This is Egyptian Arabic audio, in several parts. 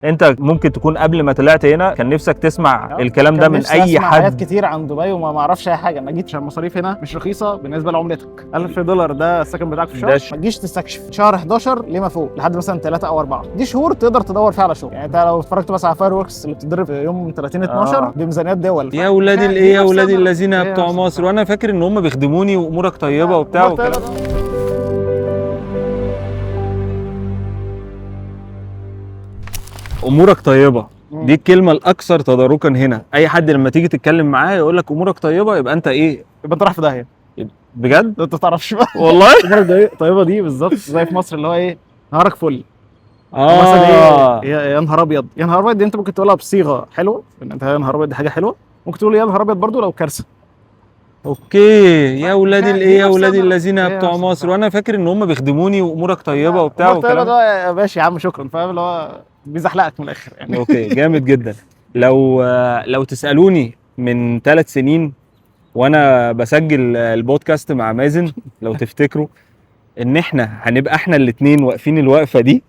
انت ممكن تكون قبل ما طلعت هنا كان نفسك تسمع الكلام ده كان من نفسي اي أسمع حاجات حد. كتير عن دبي وما معرفش اي حاجه. انا جيت عشان المصاريف هنا مش رخيصة بالنسبة لعملتك. $1000 ده السكن بتاعك في الشهر. ما تجيش تستكشف شهر 11 لما فوق لحد مثلا 3 او 4، دي شهور تقدر تدور فيها على شغل. يعني انت لو اتفرجت بس على fireworks اللي بتضرب في يوم 30 12 بميزانيات دول. يا اولاد الايه، يا اولاد الذين هي بتوع نفس مصر، وانا فاكر ان هم بيخدموني وامورك طيبة وبتاع أمورك وكلام. طيبة. امورك طيبة دي الكلمة الاكثر تداركا هنا. اي حد لما تيجي تتكلم معاه يقول لك امورك طيبة، يبقى انت ايه؟ يبقى انت رايح في داهية بجد ده انت تعرفش بقى. والله. امورك طيبة دي بالظبط زي في مصر اللي هو ايه، نهارك فل. مثلا ايه، يا نهار ابيض، يا نهار ابيض دي انت ممكن تقولها بصيغة حلوة ان انت يا نهار ابيض دي حاجة حلوة، ممكن تقول يا نهار ابيض برضو لو كارثة. okay، يا اولاد الايه، يا اولاد الذين بتوع مصر، وانا فاكر ان هم بيخدموني وامورك طيبة وبتاع امورك طيبة وكلام. ده ماشي يا عم شكرا، فاهم اللي هو بيزحلقك من الاخر يعني. okay جامد جدا. لو تسالوني من 3 سنين وانا بسجل البودكاست مع مازن، لو تفتكروا ان احنا هنبقى احنا الاثنين واقفين الوقفة دي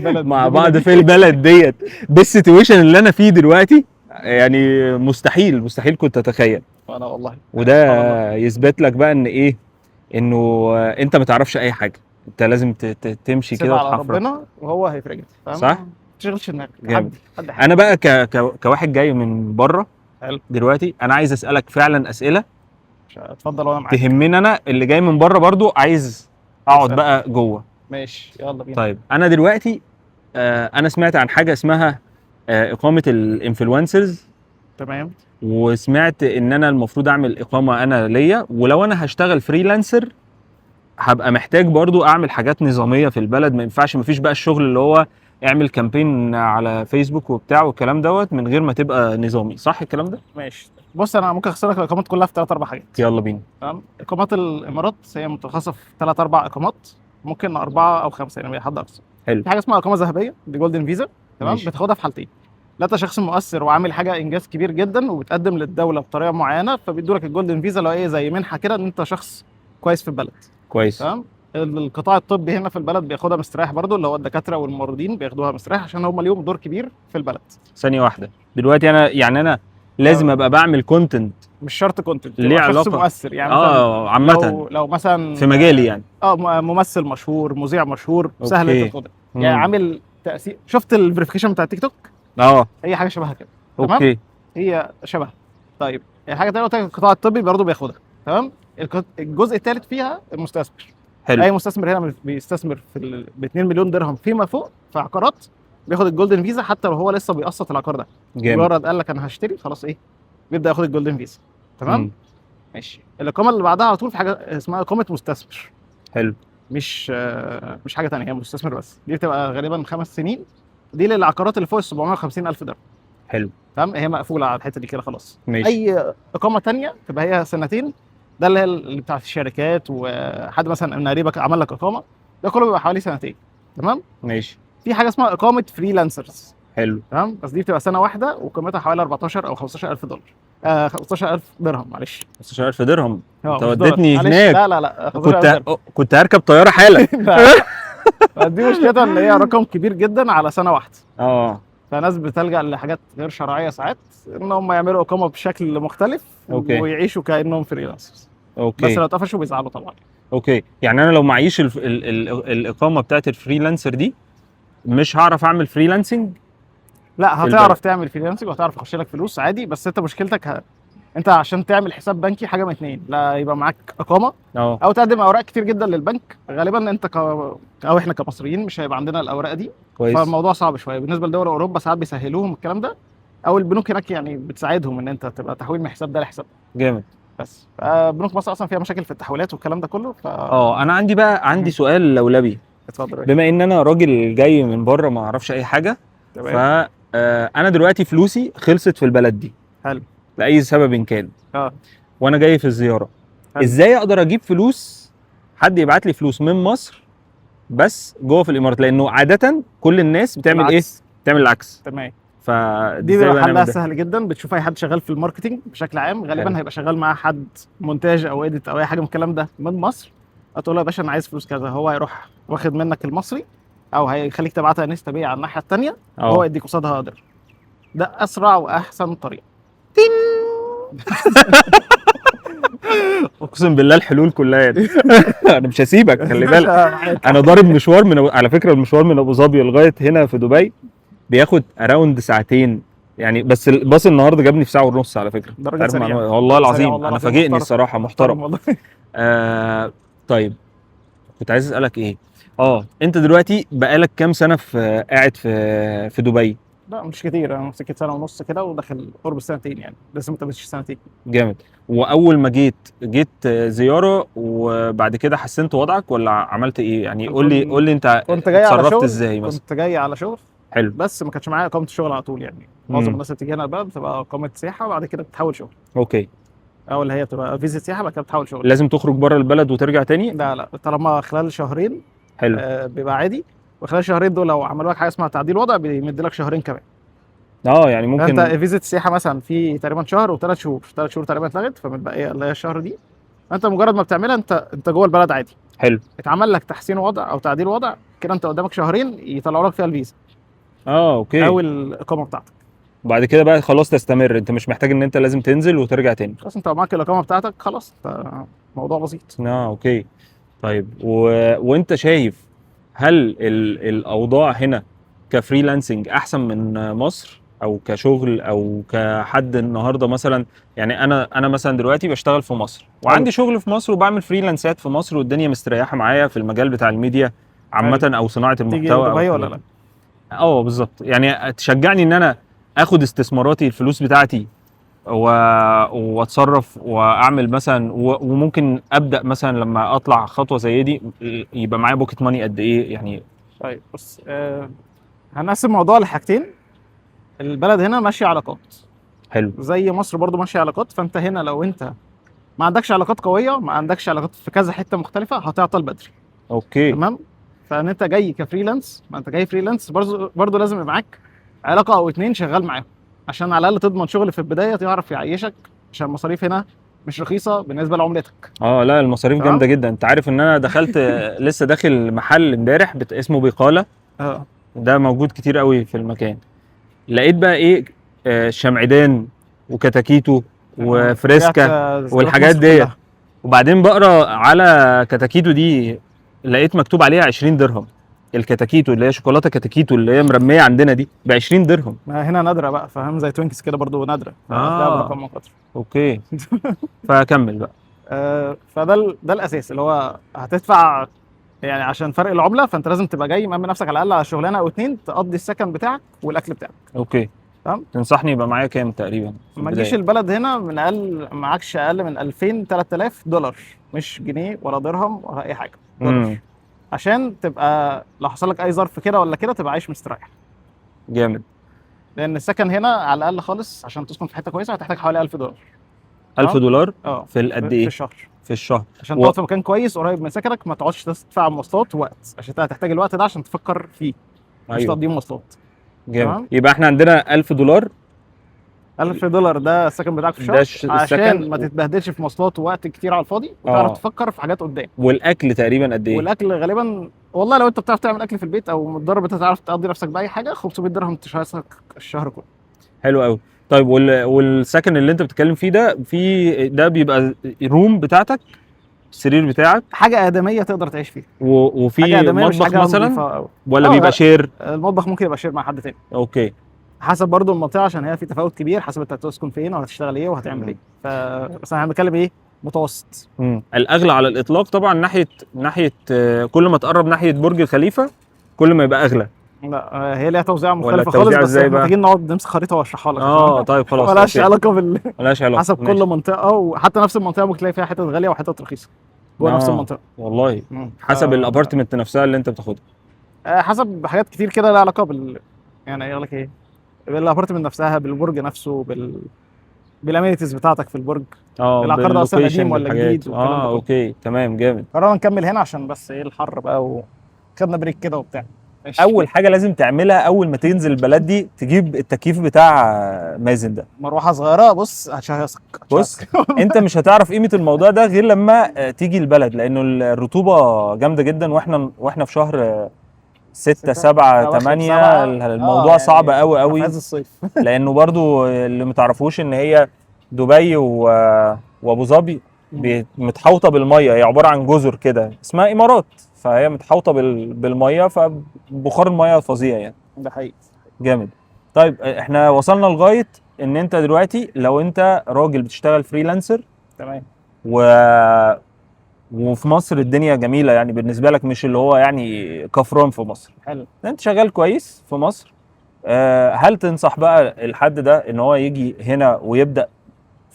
مع بعض في البلد ديت بال situation اللي انا فيه دلوقتي، يعني مستحيل مستحيل كنت اتخيل. انا والله. وده يثبت لك بقى ان ايه، انه انت ما تعرفش اي حاجة، انت لازم تمشي كده على وتحفرك ربنا وهو هيفرجك، فاهم؟ صح؟ ما تشغلش دماغك. جامد. انا بقى كواحد جاي من بره دلوقتي، انا عايز اسالك فعلا اسئلة. اتفضل وانا معاك. تهمني انا اللي جاي من بره برضو، عايز اقعد بقى جوه. ماشي يلا بينا. طيب انا دلوقتي انا سمعت عن حاجة اسمها اقامه ال influencers. تمام. وسمعت ان انا المفروض اعمل اقامه انا ليا، ولو انا هشتغل freelancer هبقى محتاج برضو اعمل حاجات نظامية في البلد. ما ينفعش، ما فيش بقى الشغل اللي هو اعمل campaign على فيسبوك وبتاع والكلام دوت من غير ما تبقى نظامي، صح الكلام ده؟ ماشي. بص انا ممكن اخسر لك الاقامات كلها في 3 4 حاجات. يلا بينا. تمام. اقامات الامارات هي متخصصة في 3 4 اقامات، ممكن 4 او 5 يعني حد اقصى. حلو. في حاجة اسمها اقامه ذهبية، دي golden visa. تمام. ماشي. بتاخدها في حالتين، لا انت شخص مؤثر وعامل حاجة انجاز كبير جدا وبتقدم للدولة بطريقة معينة، فبيدوا لك ال golden visa اللي هو ايه، زي منحه كده ان انت شخص كويس في البلد. كويس. تمام. القطاع الطبي هنا في البلد بياخدها مستريح برضو، اللي هو الدكاترة والممرضين بياخدوها مستريح عشان هم ليهم دور كبير في البلد. ثانية واحدة، دلوقتي انا يعني انا لازم ابقى بعمل content؟ مش شرط content، ليه علاقة؟ شخص مؤثر يعني. عامة لو مثلا في مجالي يعني ممثل مشهور، مذيع مشهور، سهل تاخدها يعني، عامل تاثير. شفت ال verification بتاع التيك توك؟ اي حاجة شبهها كده. تمام؟ okay. هي شبه. طيب الحاجة الثانية قلت لك القطاع الطبي برضه بياخدها. تمام. الجزء الثالث فيها المستثمر. حلو. اي مستثمر هنا بيستثمر في ب 2 مليون درهم فيما فوق في عقارات، بياخد ال golden visa حتى لو هو لسه بيقسط العقار ده. جامد. مجرد قال لك انا هشتري خلاص، ايه، بيبدا ياخد ال golden visa. تمام. ماشي. الاقامة اللي بعدها على طول في حاجة اسمها اقامه مستثمر. حلو. مش حاجة ثانية، هي مستثمر بس. دي بتبقى غالبا 5 سنين، دي للعقارات اللي فوق ال 750,000 درهم. حلو. تمام. هي مقفولة على الحتة دي كده خلاص. ماشي. اي اقامه ثانية تبقى هي سنتين، ده اللي هي اللي بتاعت الشركات وحد مثلا من قريبك عمل لك اقامه، ده كله بيبقى حوالي سنتين. تمام. ماشي. في حاجة اسمها اقامه freelancers. حلو. تمام. بس دي بتبقى سنة واحدة وقيمتها حوالي 14 او 15,000 دولار، 15,000 درهم، معلش. 15,000 درهم؟ انت مش وديتني دولار. هناك. لا لا لا، كنت هركب طيارة حالا. دي مشكلتها ان هي رقم كبير جدا على سنة واحدة. فناس بتلجأ لحاجات غير شرعية ساعات، ان هم يعملوا اقامه بشكل مختلف. okay. ويعيشوا كانهم freelancers. okay. بس لو اتقفشوا بيزعلوا طبعا. okay. يعني انا لو معيش الاقامة بتاعت ال freelancer دي مش هعرف اعمل freelancing؟ لا، هتعرف تعمل freelancing وهتعرف يخش لك فلوس عادي، بس انت مشكلتك انت عشان تعمل حساب بنكي حاجة من اتنين، لا يبقى معاك اقامه او تقدم اوراق كتير جدا للبنك. غالبا انت او احنا كمصريين مش هيبقى عندنا الاوراق دي. كويس. فالموضوع صعب شوية. بالنسبة لدول اوروبا ساعات بيسهلوهم الكلام ده، او البنوك هناك يعني بتساعدهم ان انت تبقى تحويل من حساب ده لحساب. جامد. بس بنوك مصر اصلا فيها مشاكل في التحويلات والكلام ده كله. انا عندي بقى سؤال لولبي. اتفضل. بما ان انا راجل جاي من بره ما اعرفش اي حاجة، تمام. انا دلوقتي فلوسي خلصت في البلد دي. حلو. لاي سبب كان. وانا جاي في الزيارة. حلو. ازاي اقدر اجيب فلوس، حد يبعت لي فلوس من مصر بس جوه في الامارات؟ لانه عادة كل الناس بتعمل العكس. ايه؟ بتعمل العكس. تمام. فدي دي بيبقى حلها سهل جدا. بتشوف اي حد شغال في ال marketing بشكل عام، غالبا حلو. هيبقى شغال مع حد مونتاج او edit او اي حاجة من الكلام ده من مصر. هتقول له يا باشا انا عايز فلوس كذا، هو هيروح واخد منك المصري او هيخليك تبعتها InstaPay على الناحية الثانية، وهو يديك قصادها درهم. ده اسرع واحسن طريقه. اقسم بالله الحلول كلها يعني. انا مش هسيبك، خلي بالك. انا ضارب مشوار من على فكرة، المشوار من ابو ظبي لغاية هنا في دبي بياخد around ساعتين يعني، بس الباص النهارده جابني في ساعة ونص على فكرة. درجة عارف سريعة. المعلومة؟ والله سريع العظيم والله انا العظيم، فاجئني محترم. الصراحة، محترم. والله. طيب كنت عايز اسالك ايه؟ انت دلوقتي بقالك كام سنة في قاعد في دبي؟ لا مش كتير، انا مسكت سنة ونص كده وداخل قرب السنتين يعني، لسه ما تمتش سنتين. جامد. واول ما جيت زيارة وبعد كده حسنت وضعك ولا عملت ايه يعني؟ قول لي قول لي انت كنت جاي على اتصرفت شغل. ازاي مثلا؟ كنت جاي على شغل. حلو. بس ما كانش معايا اقامه الشغل على طول يعني. معظم الناس اللي بتيجي هنا بقى بتبقى اقامه سياحة وبعد كده بتحول شغل. okay. او اللي هي بتبقى فيزا سياحة بعد كده بتحول شغل. لازم تخرج بره البلد وترجع تاني؟ لا لا، طالما خلال شهرين. حلو. بيبقى عادي، وخلال شهرين دول لو عملوا لك حاجة اسمها تعديل وضع بيمد لك شهرين كمان. يعني ممكن انت فيزا السياحة مثلا في تقريبا شهر وثلاث شهور، 3 شهور تقريبا اتلغت، فمتبقيه اللي هي الشهر دي. فانت مجرد ما بتعملها انت جوه البلد عادي. حلو. اتعمل لك تحسين وضع او تعديل وضع كده، انت قدامك شهرين يطلعوا لك فيها الفيزا. okay. او الاقامة بتاعتك. بعد كده بقى خلاص تستمر، انت مش محتاج ان انت لازم تنزل وترجع تاني. خلاص انت معاك الاقامة بتاعتك، خلاص انت موضوع بسيط. okay. طيب وانت شايف هل الاوضاع هنا ك freelancing احسن من مصر، او كشغل، او كحد النهارده مثلا؟ يعني انا مثلا دلوقتي بشتغل في مصر وعندي شغل في مصر وبعمل freelance ات في مصر والدنيا مستريحه معايا في المجال بتاع الميديا عامة او صناعة تيجي المحتوى. دبي ولا لا؟ بالظبط. يعني تشجعني ان انا اخد استثماراتي، الفلوس بتاعتي، واتصرف واعمل مثلا، وممكن ابدا مثلا لما اطلع خطوة زي دي يبقى معايا pocket money قد ايه يعني؟ طيب بص، هنقسم الموضوع لحاجتين. البلد هنا ماشية علاقات. حلو. زي مصر برضو ماشية علاقات. فانت هنا لو انت ما عندكش علاقات قوية، ما عندكش علاقات في كذا حتة مختلفة، هتعطل بدري. okay. تمام. فان انت جاي ك freelance، ما انت جاي freelance برضو لازم يبقى معاك علاقة او اتنين شغال معاهم، عشان على الاقل تضمن شغل في البداية تعرف يعيشك، عشان المصاريف هنا مش رخيصة بالنسبة لعملتك. لا المصاريف جامدة جدا. انت عارف ان انا دخلت لسه داخل محل امبارح اسمه بقاله. ده موجود كتير قوي في المكان. لقيت بقى ايه، شمعدان وكتاكيتو وفريسكا والحاجات دي. وبعدين بقرا على كتاكيتو دي لقيت مكتوب عليها 20 درهم. الكتاكيتو اللي هي شوكولاتة كتاكيتو اللي هي مرمية عندنا دي ب 20 درهم. ما هنا نادرة بقى، فاهم؟ زي Twinkies كده برضو نادرة. برقم مقاطر. okay. فكمل بقى. فده ده الاساس اللي هو هتدفع يعني عشان فرق العملة. فانت لازم تبقى جاي مأمن نفسك على الاقل على شغلانة او اتنين تقضي السكن بتاعك والاكل بتاعك. okay. تمام. تنصحني يبقى معايا كام تقريبا؟ ما تجيش البلد هنا من اقل، معكش اقل من 2000 3000 دولار، مش جنيه ولا درهم ولا اي حاجة، دولار. عشان تبقى لو حصل لك اي ظرف كده ولا كده تبقى عايش مستريح. جامد. لان السكن هنا على الاقل خالص عشان تسكن في حتة كويسة هتحتاج حوالي $1000. $1000 في قد ايه؟ في الشهر. في الشهر عشان تقعد في مكان كويس قريب من سكنك، ما تقعدش تدفع مواصلات وقت، عشان انت هتحتاج الوقت ده عشان تفكر فيه، مش تقضيه مواصلات. جامد. يبقى احنا عندنا $1000. $1000 ده السكن بتاعك في الشهر، عشان ما تتبهدلش في مواصلات ووقت كتير على الفاضي، وتعرف تفكر في حاجات قدام. والاكل تقريبا قد ايه؟ والاكل غالبا والله لو انت بتعرف تعمل اكل في البيت او متدرب انت تعرف تقضي نفسك باي حاجة، 500 درهم تشهرك الشهر كله. حلو قوي. طيب والسكن اللي انت بتتكلم فيه ده، في ده بيبقى room بتاعتك، السرير بتاعك، حاجة ادميه تقدر تعيش فيها، وفي مطبخ مثلا ولا بيبقى share؟ المطبخ ممكن يبقى share مع حد تاني. okay. حسب برضو المنطقة، عشان هي في تفاوت كبير حسب انت هتسكن فين وهتشتغل ايه وهتعمل ايه. بس احنا بنتكلم ايه، متوسط. الاغلى على الاطلاق طبعا ناحية كل ما تقرب ناحية برج الخليفة كل ما يبقى اغلى. لا هي ليها توزيع مختلفة خالص، بس احنا محتاجين نقعد نمسك خريطة واشرحها لك. طيب خلاص. مالهاش علاقة مالهاش علاقة، حسب كل منطقة، وحتى نفس المنطقة ممكن تلاقي فيها حتت غالية وحتت رخيصة جوه نفس المنطقة. والله حسب ال apartment نفسها اللي انت بتاخدها. حسب حاجات كتير كده لها علاقة يعني اقول لك ايه، بال apartment نفسها، بالبرج نفسه، بال amenities بتاعتك في البرج. العقار ده اصلا قديم ولا جديد. okay تمام. جامد. قررنا نكمل هنا عشان بس ايه الحر بقى، وخدنا break كده وبتاع. اول حاجة لازم تعملها اول ما تنزل البلد دي تجيب التكييف بتاع مازن ده، مروحة صغيرة. بص هتشهيصك. بص انت مش هتعرف قيمة الموضوع ده غير لما تيجي البلد، لانه الرطوبة جامدة جدا، واحنا في شهر 6 7 أواخر 8 سبعة. الموضوع يعني صعب قوي قوي. في عز الصيف. لانه برضو اللي متعرفوش ان هي دبي وابو ظبي متحوطه بالمية، هي عبارة عن جزر كده اسمها امارات، فهي متحوطه بالمية، فبخار المية فظيع يعني. ده حقيقي. جامد. طيب احنا وصلنا لغاية ان انت دلوقتي لو انت راجل بتشتغل freelancer، تمام، وفي مصر الدنيا جميلة يعني بالنسبة لك، مش اللي هو يعني كفران في مصر. حلو. انت شغال كويس في مصر، هل تنصح بقى الحد ده ان هو يجي هنا ويبدا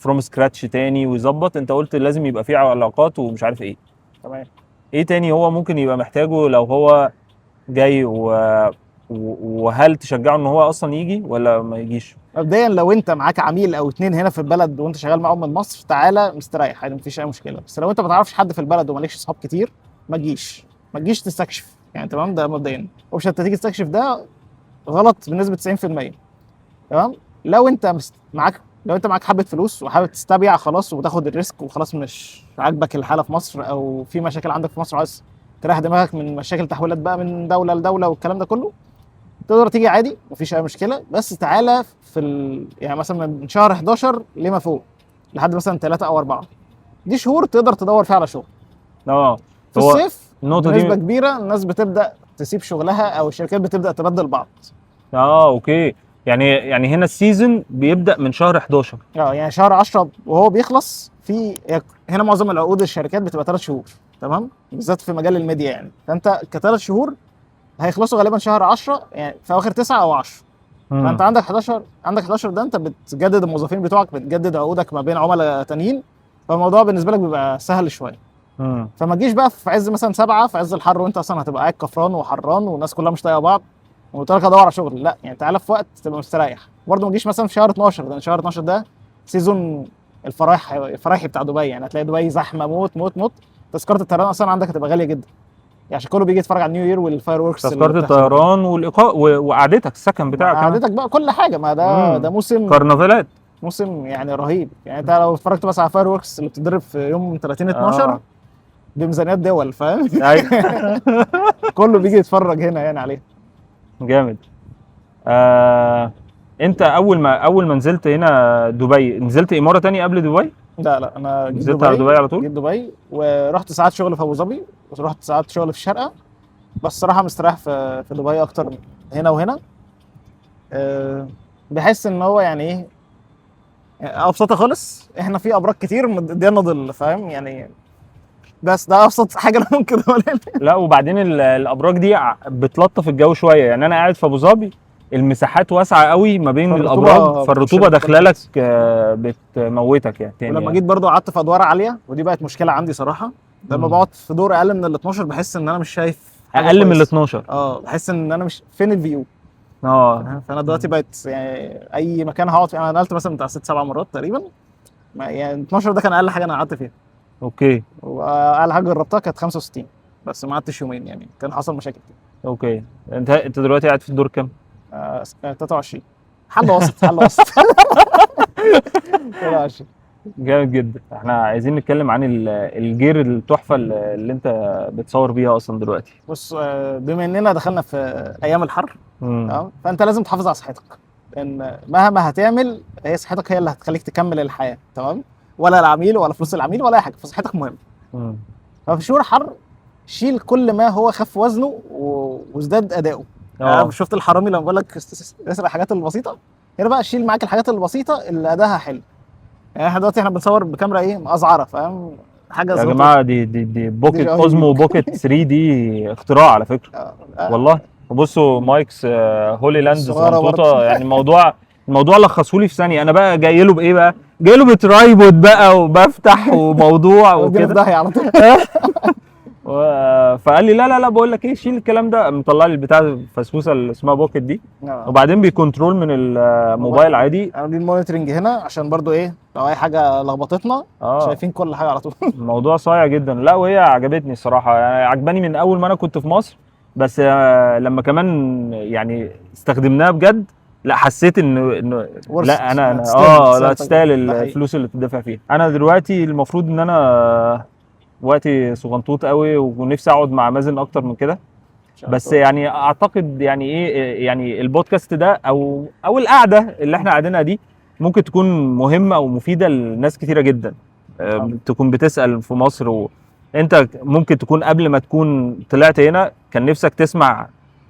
from scratch تاني ويظبط؟ انت قلت لازم يبقى فيه علاقات ومش عارف ايه. تمام. ايه تاني هو ممكن يبقى محتاجه لو هو جاي وهل تشجعه ان هو اصلا يجي ولا ما يجيش؟ مبدئيا لو انت معاك عميل او اتنين هنا في البلد وانت شغال معاهم من مصر، تعالى مستريح عادي، مفيش اي مشكلة. بس لو انت ما تعرفش حد في البلد ومالكش اصحاب كتير، ما تجيش، ما تجيش تستكشف يعني. تمام، ده مبدئيا. option انت تيجي تستكشف ده غلط بنسبة 90%. تمام. لو انت معاك، لو انت معاك حبه فلوس وحابب تستبيع خلاص وتاخد ال risk وخلاص، مش عاجبك الحالة في مصر او في مشاكل عندك في مصر وعايز تريح دماغك من مشاكل تحويلات بقى من دولة لدولة والكلام ده كله، تقدر تيجي عادي مفيش اي مشكلة. بس تعالى في يعني مثلا من شهر 11 لما فوق لحد مثلا 3 او 4، دي شهور تقدر تدور فيها على شغل. في الصيف النقطة دي بنسبة كبيرة الناس بتبدا تسيب شغلها او الشركات بتبدا تبدل بعض. okay. يعني هنا ال season بيبدا من شهر 11. يعني شهر 10 وهو بيخلص. في هنا معظم العقود الشركات بتبقى 3 شهور، تمام، بالذات في مجال الميديا يعني. فانت كثلاث شهور هيخلصوا غالبا شهر 10، يعني في اواخر 9 او 10. فانت عندك 11، عندك 11 ده انت بتجدد الموظفين بتوعك، بتجدد عقودك ما بين عملاء تانيين، فالموضوع بالنسبة لك بيبقى سهل شوية. فما تجيش بقى في عز مثلا 7 في عز الحر وانت اصلا هتبقى قاعد كفران وحران والناس كلها مش طايقة بعض وقلت لك ادور على شغل. لا يعني تعالى في وقت تبقى مستريح. برضه ما تجيش مثلا في شهر 12، لان شهر 12 ده season الفرايح، الفرايحي بتاع دبي يعني، هتلاقي دبي زحمة موت موت موت. تذكره الطيران اصلا عندك هتبقى غالية جدا يعني، عشان كله بيجي يتفرج على ال New Year وال fireworks. تذكره الطيران والاقاء وقعدتك، السكن بتاعك، قعدتك بقى، كل حاجة. ما ده ده موسم كرنفالات، موسم يعني رهيب يعني. انت لو اتفرجت بس على fireworks اللي بتضرب في يوم 30/12 بميزانيات دول، فاهم؟ ايوه. كله بيجي يتفرج هنا يعني عليه. جامد. انت اول ما نزلت هنا دبي، نزلت اماره تاني قبل دبي؟ لا لا، انا جيت نزلت على دبي على طول. جيت دبي ورحت ساعات شغل في ابو ظبي ورحت ساعات شغل في الشارقة، بس صراحة مستريح في دبي اكتر هنا وهنا. بحس ان هو يعني ايه، ابسطها خالص، احنا في ابراج كتير مدينا ظل، فاهم يعني؟ بس ده ابسط حاجة انا ممكن اقولها. لا وبعدين الابراج دي بتلطف الجو شوية يعني. انا قاعد في ابو ظبي، المساحات واسعة قوي ما بين الابراج، فالرطوبه داخله لك بتموتك يعني. ولما يعني جيت برضو قعدت في ادوار عالية، ودي بقت مشكلة عندي صراحة. لما بقعد في دور اقل من ال 12 بحس ان انا مش شايف اقل من ال 12. بحس ان انا مش فين ال view. فانا دلوقتي بقت يعني اي مكان هقعد فيه، انا نقلت مثلا بتاع 6-7 مرات تقريبا، يعني 12 ده كان اقل حاجة انا قعدت فيها. okay. واقل حاجة جربتها كانت 65، بس ما قعدتش يومين يعني، كان حصل مشاكل كتير. okay. انت دلوقتي قاعد في الدور كام؟ 23. حل وسط، حل وسط. 23. جامد جدا. احنا عايزين نتكلم عن ال gear التحفة اللي انت بتصور بيها اصلا دلوقتي. بص، بما اننا دخلنا في ايام الحر، تمام، فانت لازم تحافظ على صحتك، لان مهما هتعمل هي صحتك هي اللي هتخليك تكمل الحياة، تمام؟ ولا العميل ولا فلوس العميل ولا اي حاجة، فصحتك مهمة. ففي شهور حر شيل كل ما هو خف وزنه وازداد اداؤه. شفت الحرامي لما بقول لك اسرق الحاجات البسيطة؟ هنا بقى شيل معاك الحاجات البسيطة اللي اداها حلو. يعني احنا دلوقتي احنا بنصور بكاميرا ايه، مقزعره، فاهم؟ حاجة يا جماعة دي Pocket Osmo Pocket 3 دي اختراع على فكرة. والله. وبصوا mics Hollyland صغنطوطه يعني. الموضوع لخصهولي في ثانية. انا بقى جاي له بايه بقى؟ جاي له ب tripod بقى وبفتح وموضوع وكده على طول. فقال لي لا لا لا، بقول لك ايه، شيل الكلام ده. مطلع لي البتاع الفسفوسه اللي اسمها Pocket دي، وبعدين بي control من الموبايل عادي. انا دي ال monitoring هنا عشان برضو ايه، لو اي حاجة لخبطتنا شايفين كل حاجة على طول. الموضوع صايع جدا. لا وهي عجبتني الصراحة يعني، عجباني من اول ما انا كنت في مصر، بس لما كمان يعني استخدمناها بجد، لا حسيت انه لا انا لا تستاهل الفلوس اللي بتدفع فيها. انا دلوقتي المفروض ان انا وقتي صغنطوط قوي ونفسي اقعد مع مازن اكتر من كده. شاء بس الله. يعني اعتقد يعني ايه، يعني البودكاست ده او القعدة اللي احنا قاعدينها دي ممكن تكون مهمة ومفيدة لناس كتيرة جدا. تكون بتسال في مصر، وانت ممكن تكون قبل ما تكون طلعت هنا كان نفسك تسمع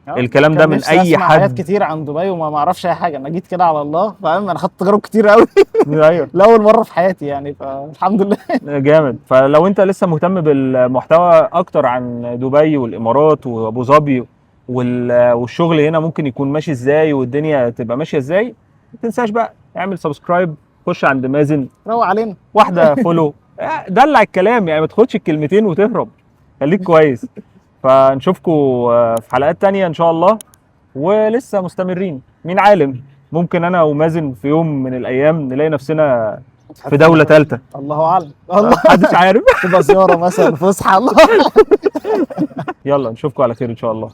الكلام ده كان من نفسي اي اسمع حاجات حد. كتير عن دبي وما معرفش اي حاجة. انا جيت كده على الله، فاهم؟ انا خدت تجارب كتير قوي لاول مرة في حياتي يعني، فالحمد لله. جامد. فلو انت لسه مهتم بالمحتوى اكتر عن دبي والامارات وابو ظبي والشغل هنا ممكن يكون ماشي ازاي والدنيا تبقى ماشية ازاي، ما تنساش بقى اعمل subscribe، خش عند مازن، روق علينا. واحدة follow، دلع الكلام يعني، ما تاخدش الكلمتين وتهرب، خليك كويس. فنشوفكم في حلقات تانية ان شاء الله، ولسه مستمرين. مين عالم، ممكن انا ومازن في يوم من الايام نلاقي نفسنا في دولة ثالثة. الله اعلم، الله محدش عارف. تبقى زيارة مثلا، فسحة، الله. يلا نشوفكم على خير ان شاء الله.